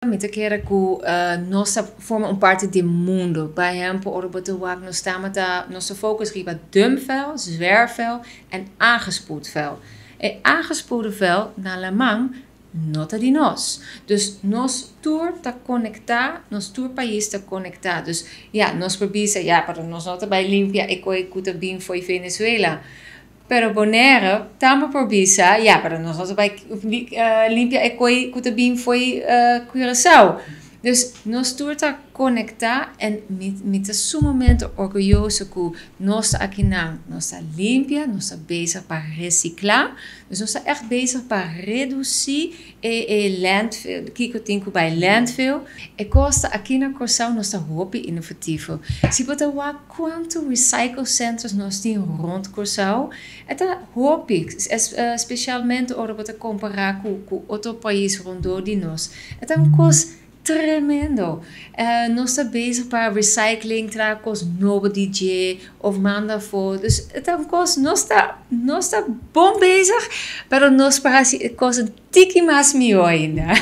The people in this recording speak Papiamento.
Mi ta kere ku nos ta forma un parti di mundu. Por ehèmpel, ora bo ta wak nos ta nos ta focus riba dumpvuil, zwerfvuil en aangespoeld vuil. E aangespoelde vuil na laman no ta di nos. Dus nos tur ta konektá, nos tur pais ta konektá. Dus ja, nos por bisa, ja, pero nos no ta bai limpia e kos ku ta bin for di Venezuela. Pero Bonaire tambe por bisa, ja, pero nos no ta bai limpia e kos ku ta bin for di Curaçao. Dus nos tur ta konektá en mi ta sumamente orguyoso ku nos akinan, nos ta limpia, nos ta bezig pa resiklá, dus nos ta echt bezig pa redusí e landfill, kiko tin ku bai landfill. E kos ta aki na Kòrsou nos ta hopi inovativo. Si bo ta wak kuantu recycle centers nos tin rònt Kòrsou, e ta hopi, spesialmente ora bo ta kompará ku otro pais rònt di nos. E ta un kos tremendo. Nos ta bezig pa recycling, traha kos nobo di dje, òf manda afó. Dus e ta un kos, nos ta bon bezig, pero nos por hasi kos un tiki mas mihó ainda.